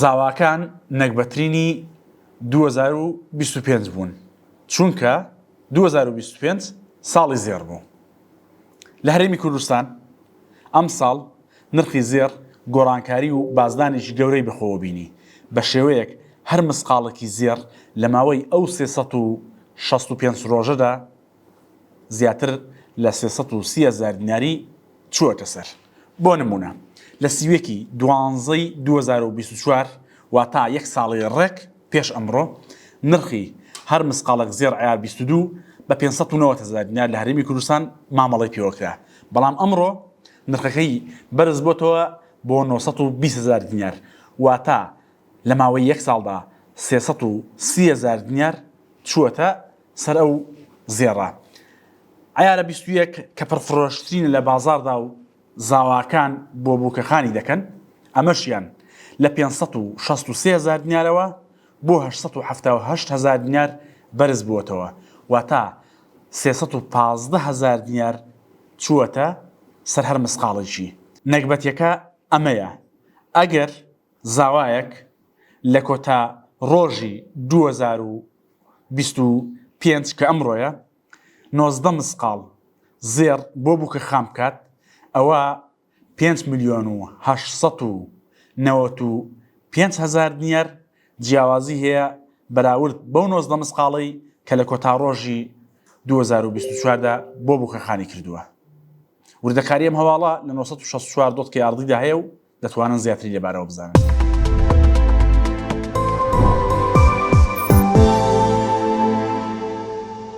زاواکان نەگبەترینی 2025 بوون، چونکە 2025 ساڵی زێڕ بوو. لە هەرێمی کوردستان ئەمساڵ نرخی زێڕ گۆڕانکاری و بازدانێکی گەورەی بەخۆوە بینی، بە شێوەیەک هەر مسقاڵێکی زێڕ لە ماوەی ئەو 365 ڕۆژەدا زیاتر لە 330 هەزار دیناری چووەتە سەر. بۆ نموونە لە 31 ی دوانزەی 2024 واتا یەک ساڵی ڕێک پێش ئەمڕۆ نرخی هەر مسقاڵێک زێڕ عەیار 22 بە 590 هەزار دینار لە هەرێمی کوردستان مامەڵەی پێوەکرا، بەڵام ئەمڕۆ نرخەکەی بەرز بۆتەوە بۆ 920 هەزار دینار واتا لە ماوەی یەک ساڵدا 330 هەزار دینار چووەتە سەر ئەو زێڕە. عەیارە 21 کە پڕفرۆشترینە لە بازاڕدا و زاواکان بۆ بووکەخانی دەکەن، ئەمەشیان لە 563 هەزار دینارەوە بۆ 878 هەزار دینار بەرز بووەتەوە، واتە 315 هەزار دینار چووەتە سەر هەر مسقاڵێکی. نەگبەتیەکە ئەمەیە، ئەگەر زاوایەک لە کۆتا ڕۆژی 2025 کە ئەمڕۆیە 19 مسقاڵ زێڕ بۆ بووکە خام بکات، ئەوا 5 ملیۆن و 895 هەزار دینار جیاوازی هەیە بەراورد بەو 19 مسقاڵەی کە لە کۆتا ڕۆژی 2024 دا بۆ بووکەخانی کردووە. وردەکاری ئەم هەواڵە لە 964 dot KRD دا هەیە و دەتوانن زیاتری لەبارەوە بزانن.